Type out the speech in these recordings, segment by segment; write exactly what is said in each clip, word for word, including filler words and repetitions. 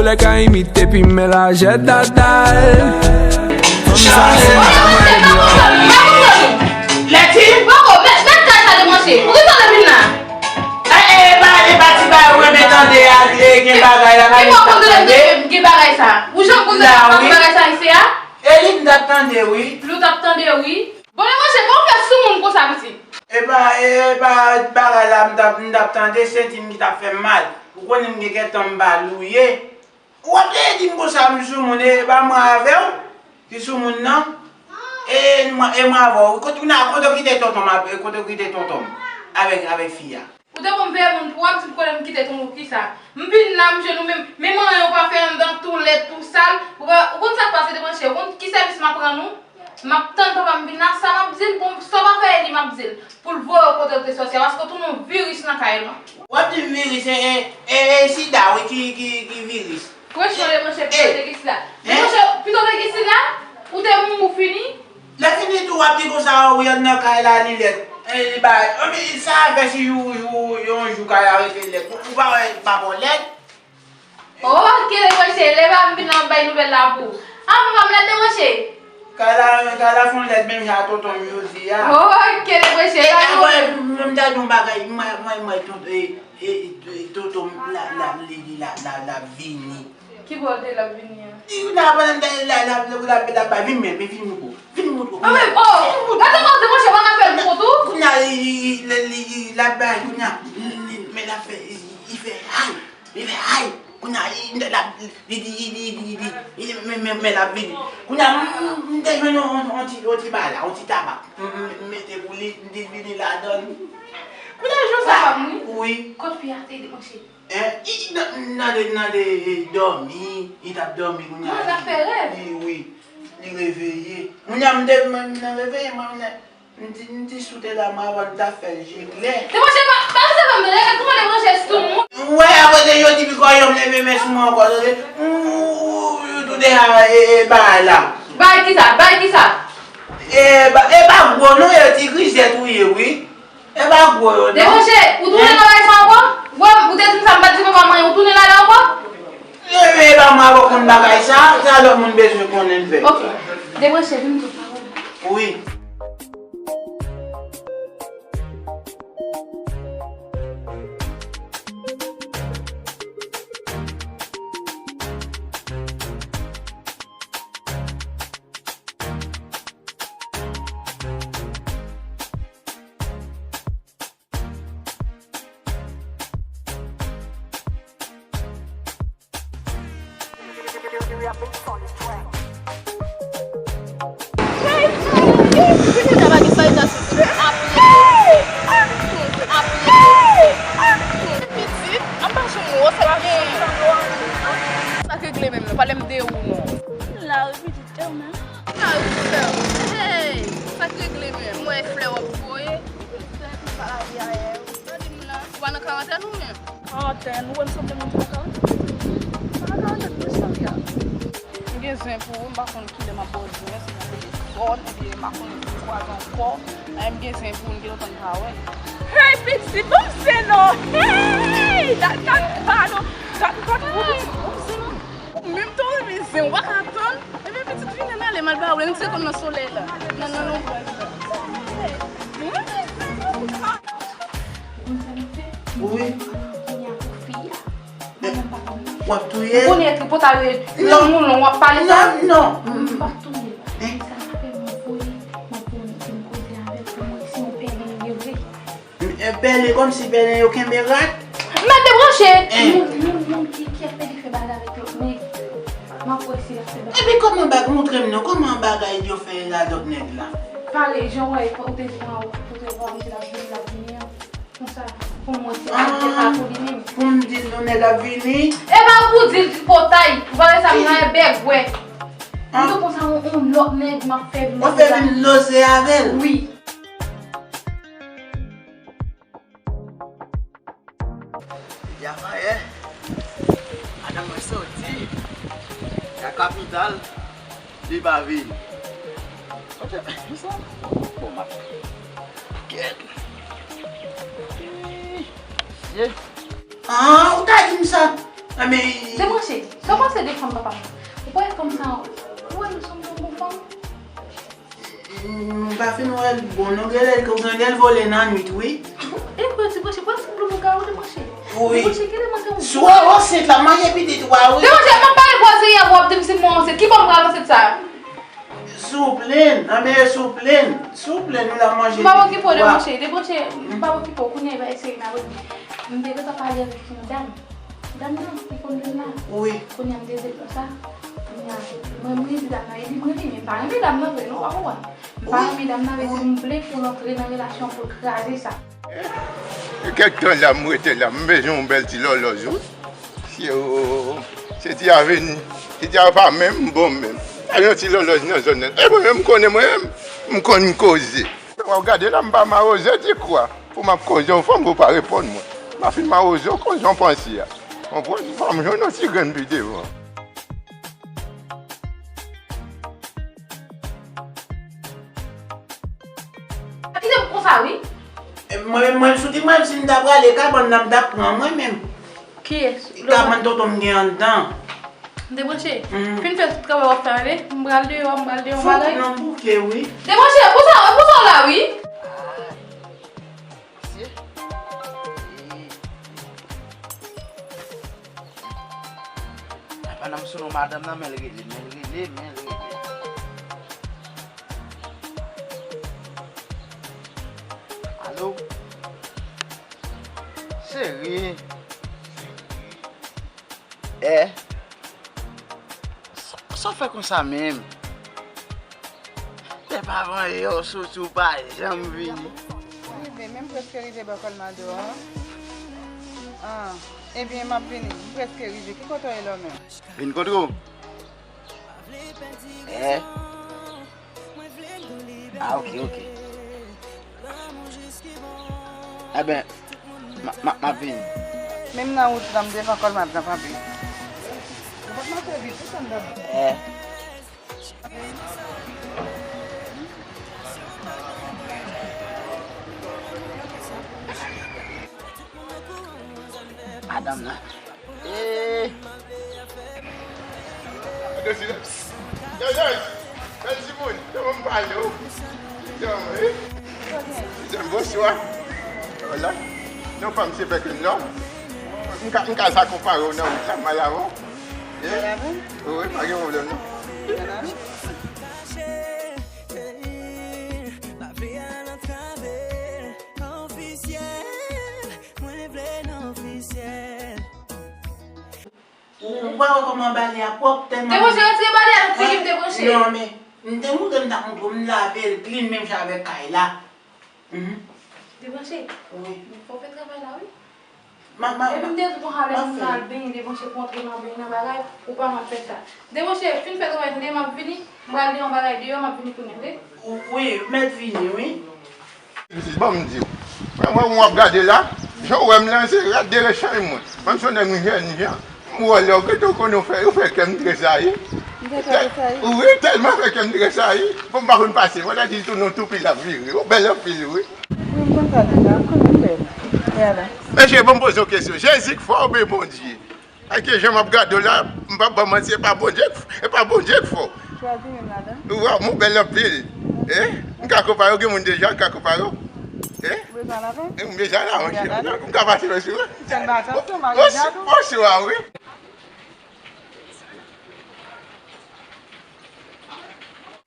Ka imite pi men lajè dada l. Fanm sa se mwen mwen di. Leti? Poko, mèt, mèt kay sa debranche. Poukisa w te vin la? E, e, e pa, e pa ti bagay ou renmen tande a, e, gen bagay la, pa gen bagay sa. Ou janm konn tande bagay sa isi a? E li m t ap tande, wi. Li w t ap tande, wi. Bon, Lemonche, pa w fè soumoun konsa, pitit. E pa, e pa bagay la m t ap, m t ap tande, senti m ki t ap fè m mal. Ou konnen m gen kè tan m pa lou ye. W ap te di m konsa m soumoun, e pa mwen avè w ki soumoun nan. E mwen, e mwen avè w. Kote w nan, kote w kite tonton m ap, kote w kite tonton m avèk, avèk fi a? Ou te konn veye moun pou w ap di m kote m kite tonton kisa? M vin la, m jwenn ou menm, menm manyen w pa fè anndan, tou lèd, tou sal. Ou pa, ou konn sa k pase, Lemonche, ou konn ki sèvis m ap rann ou? M ap tann papa m vin la, sa m ap di l, bon, sa w pa fè li, m ap di l. Pou l voye w kote w te sòti a, paske w tounen yon viris nan kay lan. W ap di m viris, e, e, e, e sida, wi, ki, ki, ki viris. Kouch mwen, Lemonche, pito w te gen sida. Lemonche, pito w te gen sida, ou te mouri, ou fini. Lè fini tou, w ap di konsa, wi, anndan kay la, li lèd. E, li bay. Anben, sa a fè si jou, jou, yon jou kay la rete lèd. Ou, ou pa wè pa bon lèd? Ok, Lemonche, lè pa m vin la, m ap bay nouvèl la pou ou. An, papa m lèd, Lemonche? Kay la, kay la fon lèd menm jan a tonton m jodi a. Ok, Lemonche, lè pa nou. E, mwen, m ta di yon bagay, mwen, mwen, mwen, tonton, e, e, e, tonton m la, la, li, li, la, la, la vini. Ki bò l te l ap vini an? Li, la, la, la, la, la, la, la, la, vin men, men vin moutou. Vin moutou. An, men, oh, gade kòman Lemonche pa ka fè l pou kont ou. Kounye a, li, li, li, li, li, la bay, kounye a, li, li, men l ap fè, li, li fè, ay. Li fè, ay! Kounye a, li, li, li, men, men, men l ap vini. Kounye a, m, m, m te jwenn yon, yon, yon ti, yon ti bagay la, yon ti tabak. M, m, m mete pou li, m di l vini ladan l. Kounye a, jou sa. Papa m, wi. Wi. Kot fi a te debranche? Hein? I, nan, nan de, nan de, e, dòmi, li t ap dòmi, kounye a. Kounye a, l ap fè rèv. Li, wi. Li reveye. Kounye a, m te, m, m nan reveye, mwen, m nan M di, m di si w te la, mwen, avan m ta fè l je klè. Lemonche, pa, pa sa fè m tande, gad kòman Lemonche sou moun. Ou wè, apre de jodi, pi kò yo m leve men sou mwen ankò, tande. Ou, ou, ou, ou tounen a, e, e, bagay la. Bagay kisa? Bagay kisa? E, ba, e pa gwo non, e ti grizèt ou ye, wi. E pa gwo yo non. Lemonche, ou tounen nan bagay sa ankò? Ou wè, ou te di m sa, m pa t di papa m anyen, ou tounen ladan ankò? Leve ba mwen avè w konn bagay sa, sa lòt moun bezwen konnen l fè. Ok. Debranche, vin m di w pawòl la. Wi. Pitit, an pa janm wè w, sa gen. Sa k regle menm non, pale m de ou non. La wi, pitit, e ou menm? Mari, frè m. Hey! Sa k regle menm? M wè flè w ap voye. Flè m pa lavi ayè. Sa di m la, ou pa nan karantèn ou menm? Karantèn? Ou wè m sanble moun ki nan karantèn? Pa nan karantèn, mwen cheri a. M gen zen pou ou, m pa konn kilè m ap ba w zen, si nan telefòn, ebyen m pa konn si ou kwaze ankò. Ay, m gen zen pou ou, m gen lontan m pa wè l. Hey, pitit, ban m zen non! Hey! Dat, dat, pa non! Dat, dat, pitit, ban m zen non! Ou menm tou renmen zen, ou pa ka tann. Ebyen, pitit, vin ann ale, m al ba ou, m se konn nan solèy la. Nan, nan, nan. Wi. W ap touye l? Ou konnen tripotay yo, lè moun lon, w ap pale sa? Non, non. M p ap touye l. Sa fè m voye, m ap voye, m koze avè l pou m wè si yon pèlen li ye vre. M, e, pèlen kòmsi pèlen yo kenbe rat. Mèt debranche! Hein? Moun, moun, moun ki, ki ap pede fè bagay avèk lòt nèg. M ap wè si l ap fè bagay. Epi kòman bag, montre m non, kòman bagay yo fè la lòt nèg la? Pale, jan w wè, ou te di m, ou te wè, ou te l ap vini, l ap vini an. Konsa, pou m wè si l ap fè sa pou li menm. Pou m di l yon nèg ap vini? E pa pou di l tripotay, ou pa wè sa, m nan bègwè. M te konsa, yon, yon lòt nèg, m ap fè vin. W ap fè vin loze avè l? Wi. Jafayè, madanm mwen soti nan kapital, li pa vini. Ok, sa, bon, m ap kèt. Ih, ye. Ah, ou ta di m sa. Debranche. Sa w panse de fanm papa m? Ou kwè fanm sa, ou wè l sanble yon bon fanm? M pa fin wè l bon non, genlè l, genlè l vole nan nwit wi. E kwè Debranche, kwè sanble yon bon gars wi Debranche. Wi. Debranche, genlè manje yon bon. Si w ansent la, manje pitit ou a wi. Debranche, m ap pale koze yè w ap di m si m ansent. Ki bò m pral ansent sa? Souple, anben souple, souple nou la manje. M pa okipe w Debranche, Debranche, m pa okipe w, kounye a e seri m ap rele. M te gentan pale avèk yon dam. Dam nan, ki konn vin la. Wi. Kounye a m te di l konsa. Kounye a, mwen, mwen di dam nan, e di mwen renmen, m pa renmen dam nan vre, non, w pa konprann. M pa renmen dam nan, vle di m vle pou l antre nan relasyon pou l kraze sa. Gen kèk tan la, m rete la, m bezwen yon bèl ti lòlòj, wi. Se, o, se ti aveni, se ti a pa menm bon menm. Pa gen yon ti lòlòj nan zòn nan. E mwen menm, m konnen mwen menm, m konn koze. W ap gade la, m pa mawozo di kwa. Pou m ap koze yon fanm, ou pa reponn mwen. M a fin mawozo koze yon panse a. Konprann? Fò m jwenn yon ti grenn pi devan. Kite m konsa, wi. E, mwen menm, mwen, sou di mwen, si m ta prale kabann nan, m ta pran mwen menm. Kiyès? Kabann tonton m gen anndan. Debranche. Fin fè tout travay w ap fè a, tande. M pral deyò, m pral deyò yon bagay. Fòk nan bouke, wi. Debranche, konsa, konsa w la, wi. Pandan m sou non madanm nan, men l rele, men l rele, men l rele. Alo? Cheri. Eh. Sa, sa w fè konsa menm? Depi avan yè w soti, ou pa janm vini. Rive, men m prèske rive bò Kòlmado an. Ah, ebyen, m ap vini. M prèske rive. Ki kote w ye la menm? Vin kote w? Eh? Ah, ok, ok. Eben, m a, m a, m ap vini. Menm nan wout la, m devan Kòlmado nan kanpe. Ou pa t mache vit, wi, sa m t ap di. Eh. Madanm nan. Eh. Yo, Jòj, bèl timoun, kòman m pale w? Jòj, wi. Jòj, bonswa. Hola. Non, pa m se Bèk Lò. M ka, m ka sa konpare w nan wout la, m al avè w. Eh? Mal avè m? Wi, pa gen pwoblèm, non. Mal avè m? Ou, ou pa wè kòman bale a pwòp tèlman. Debranche, retire bale a nan figi m, Debranche. Non, men, m te montre m t ap montre w, m lave l klin menm jan avèk kay la. Mhm. Debranche. Wi. Fò w fè travay la, wi. M a, m a, epi m te di w konsa lè m al benyen, Debranche pou antre nan beny nan bagay, ou pa m ap fè sa. Debranche, fin fè travay, tande, m ap vini, m pral deyò yon bagay deyò, m ap vini kounye a, tande. Wi, mèt vini, wi. Ban m di w. Mwen, mwen, w ap gade la, jan w wè m lan, se rad de rechanj mwen. Mwen, m se yon nèg m jèn jan. M wè lè w gentan konnen w fè, w fè kè m tresayi. M te tresayi? Wi, tèlman fè kè m tresayi. Bon, m pa konn pase. Mwen, la di tounen w toupi l ap vire. Ou bèl anpil, wi. Wi, m konn sa deja. M konnen m bèl. Gade. Mesye, ban m poze yon kesyon. Jezi k fò oubyen Bondye? Ak jan m ap gade w la, m p ap ba w manti, e pa Bondye k, e pa Bondye k fè w. Chwazi menm ladan. Ou wè, ou bèl anpil. Eh? M ka konpare w, gen moun deja, m ka konpare w. Eh? Ou bezwen al avè m? Eh, m bezwen al avè w, cheri. M ka pase men sou ou. Sèlman atansyon, mari jalou. Ou sou a, wi.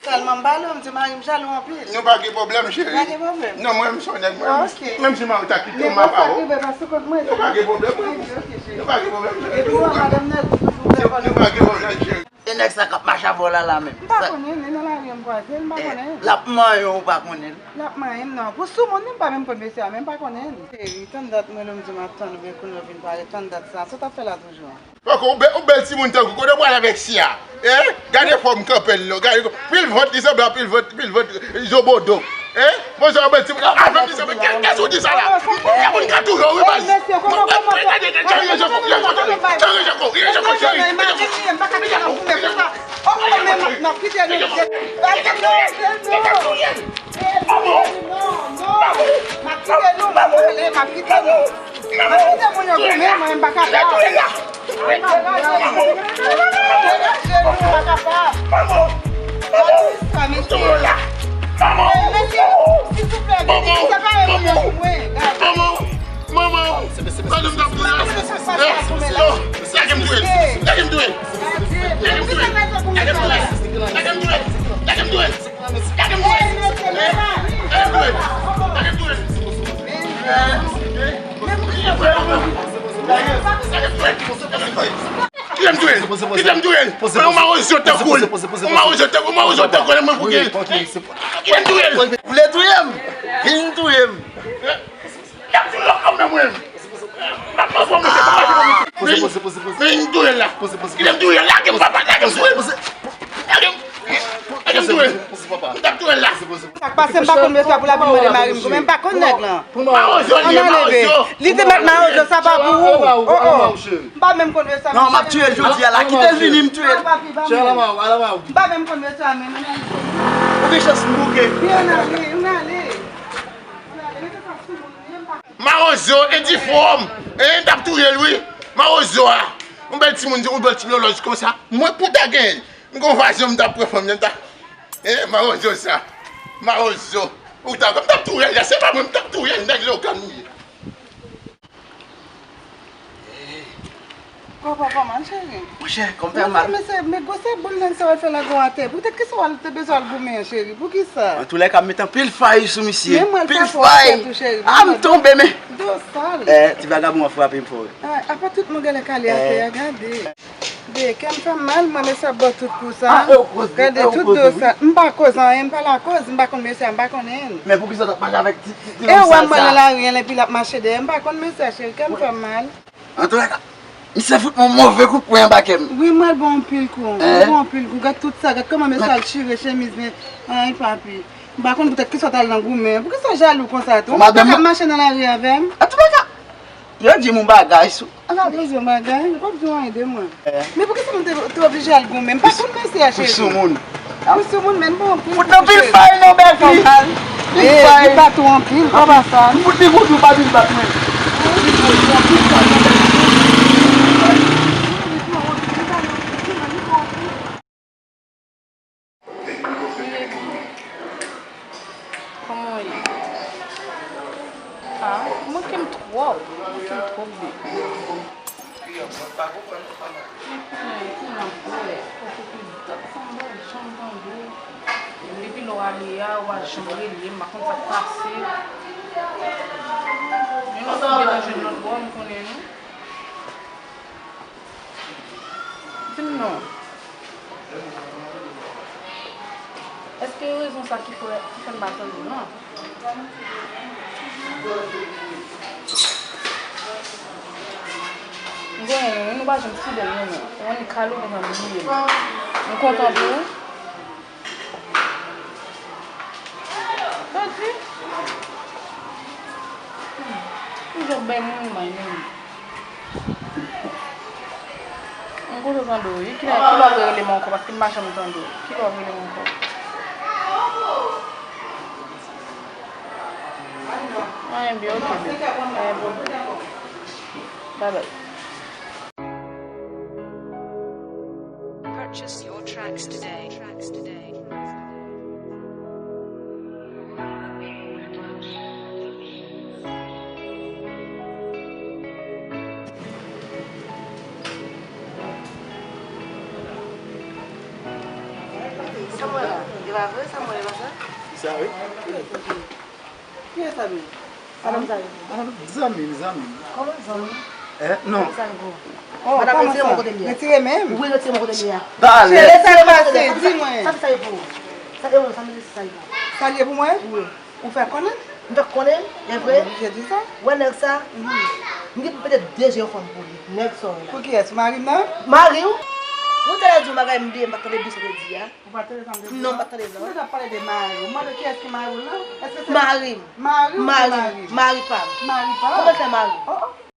Sèlman m pale w, m di mari m jalou anpil. Nou pa gen pwoblèm, cheri. Pa gen pwoblèm. Non, mwen, m se yon nèg, mwen, ok, menm si mari w ta kite w, m ap avè w. Men bon, sa k rive pase kont mwen, nou pa gen pwoblèm, mwen. Ok, ok, cheri. Nou pa gen pwoblèm, cheri. Epi w wè madanm nan di toujou vle pale. Nou pa gen pwoblèm, cheri. E nèg sa k ap mache avè w la, la menm. M pa konnen l, e nan lari m kwaze l, m pa konnen l. L ap manyen w, ou pa konnen l. L ap manyen m, non. Pou soumoun, li m pa menm konn mesye a, men m pa konnen l. Cheri, tann dat mwen, lè m di w m ap tann ou, men kounye a w vin pale, tann dat sa. Sa w t ap fè la toujou an? Poko, ou bèl, ou bèl timoun tankou, kote w pral avèk si a? Eh? Gade fòm kanpe l non, gade, pil vant, li sanble a pil vant, pil vant, zobodo. Eh? Bon, sa w bèl timoun, avèk li sanble, kè, kè sa w di sa la? Kè moun ka touye w, wi, baz. Mesye, kòman, kòman, kòman? Cheri, rejè kò, rejè kò, cheri. Cheri, rejè kò, rejè kò, cheri. Rejè kò, cheri. Oh, oh, men m ap kite nou. Rejè kò, cheri. Non, non. M ap kite nou, m ap ale, m ap kite nou. Kite moun yo goumen, mwen m pa kapab. Mwen pa kapab. Sa, mesye. Mesye, silvouplè, separe moun yo pou mwen. Gade. Manman, manman, manman, gade m t ap goumen. Lage m touye l. Lage m touye l. Lage m touye l. Lage m touye l. Lage m touye l. Lage m touye l. Lage m touye l. Lage m touye l. Lage m touye l. Kite m touye l. Kite m touye l. Mwen, yon mawozo tankou l. Yon mawozo tankou, yon mawozo tankou l, mwen pou gen. Kite m touye l. Vle touye m? Vin touye m. L ap touye w kanmenm, wi. M ap pran fòm li, se pa mache pou m. Men, men touye l la. Kite m touye l, lage m, papa, lage m touye l. Lage m, lage m touye l. M t ap touye l la. Sa k pase, m pa konn mesye a pou l ap vin mande mari m goumen, m pa konn nèg lan. Mawozo li ye, mawozo. Li te mèt mawozo, sa pa pou ou. Oh, oh. M pa menm konn mesye a. Non, m ap touye l jodi a la. Kite l vini, m touye l. M pa menm konn mesye a menm. Ou gen chans m bouke. Ann ale, ann ale. Mawozo, Edifòm, e, m t ap touye l, wi. Mawozo a. Yon bèl timoun, yon bèl ti lòlòj konsa. Mwen pou ta genyen l. M gon vazyon, m t ap pran fanm nan, m ta. E, mawozo sa. Mawozo. Ou ta, m t ap touye l, se pa mwen, m t ap touye l, nèg lokal m ye. Kò pa fè mal, cheri. Monchè, kò m fè mal. Mesye, men gwosè boul nèg sa w al fè lago atè. Poutèt kisa w al te bezwen al goumen an, cheri? Poukisa? Antoulèka, m met anpil fay sou misye. Anpil fay. A, m tonbe, men. Do sal. Eh, ti vagabon an frape m fò, wi. Ah, apa tout moun genlè kale atè a, gade. De, kè m fè m mal, mwen, mesye ap ba w tout kou sa. Gade tout do sal. M pa koz anyen, m pa lakoz, m pa konn mesye a, m pa konnen l. Men poukisa w t ap mache avèk ti, ti, ti nonm sal sa? E w wè m pran nan lari an, epi l ap mache dèyè m, m pa konn mesye a, cheri, kè m fè m mal. Antoulèka, misye fout mwen yon move kout pwen anba kè m. Wi, m al ba w anpil kou. M ba w anpil kou. Gad tout sa, gad kòman mesye al chire chemiz mwen. Ay, papi. M pa konn poutèt kisa w t al nan goumen. Poukisa w jalou konsa tou? Ou pa ka ap mache nan lari avè m? Antoulèka, yo di m yon bagay sou. Yo di w yon bagay? Yo p ap di w anyen de mwen. Men poukisa m te, te oblije al goumen? M pa konn mesye a, cheri. Ou soumoun. Ou soumoun, men bon, anpil. Fout nan pil fay non, bèf li. Pil fay. Li bat ou anpil, kòman sa? M fout li kout, ou pa vin bat mwen. Kòman w ye? Ah, ou manke m twòp, ou manke m twòp, baby. Li konnen, li konnen nan vre. Okipe dat sa m pa janm tande w. Depi lè w ale a, ou pa janm rele m, m pa konn sa k pase. Yon lòt ou gentan jwenn lòt bò, m konnen non. Di m non. Èske rezon sa ki fè, ki fè m pa tande w? Non. M konnen nou, nou pa janm fidèl, non, non. Ou annik kale w gentan bliye m. M kontan pou ou. Sa di? M jwenn bèl moun, mwen menm. M kote w tande w, wi. Kilè, kilè w rele m ankò, paske m pa janm tande w. Kilè w rele m ankò? Anyen byen, oke, byen. Anyen pwoblèm. Bye bye. Purchase your tracks today. Sa mwen la, e pa vre, sa mwen e pa sa? Sa wi. Kiyès sa menm? Madanm sa ye pou ou? Zanmi m, zanmi m. Kòman zanmi? Eh, non. Madanm sa ye pou ou? Oh, madanm, kòman retire sa? Mwen kote m ye a. Retire menm? Wi, retire mwen kote m ye a. Cheri, sa k pase? Di mwen. Sa sa ye pou ou? Sa e ou, sa m di sa ye pou ou? Sa l ye pou mwen? Wi. Ou fè konnen? M fè konnen, e vre. Ou oblije di sa? Wè nèg sa? Mhm. M gen pou pete de je yon fanm pou li. Nèg sa w wè la. Pou kiyès? Mari m nan? Mari w? Ou te di yon bagay m bliye, m pa t tande bouch ou te di a. Ou pa tande sa m te di la? Non, m pa t tande sa. Ou te ap pale de mari w. Mande kiyès ki mari w la? Èske se mari m? Mari w oubyen mari m? Mari pa m. Mari pa w? Kòman l fè mari w? Oh, oh.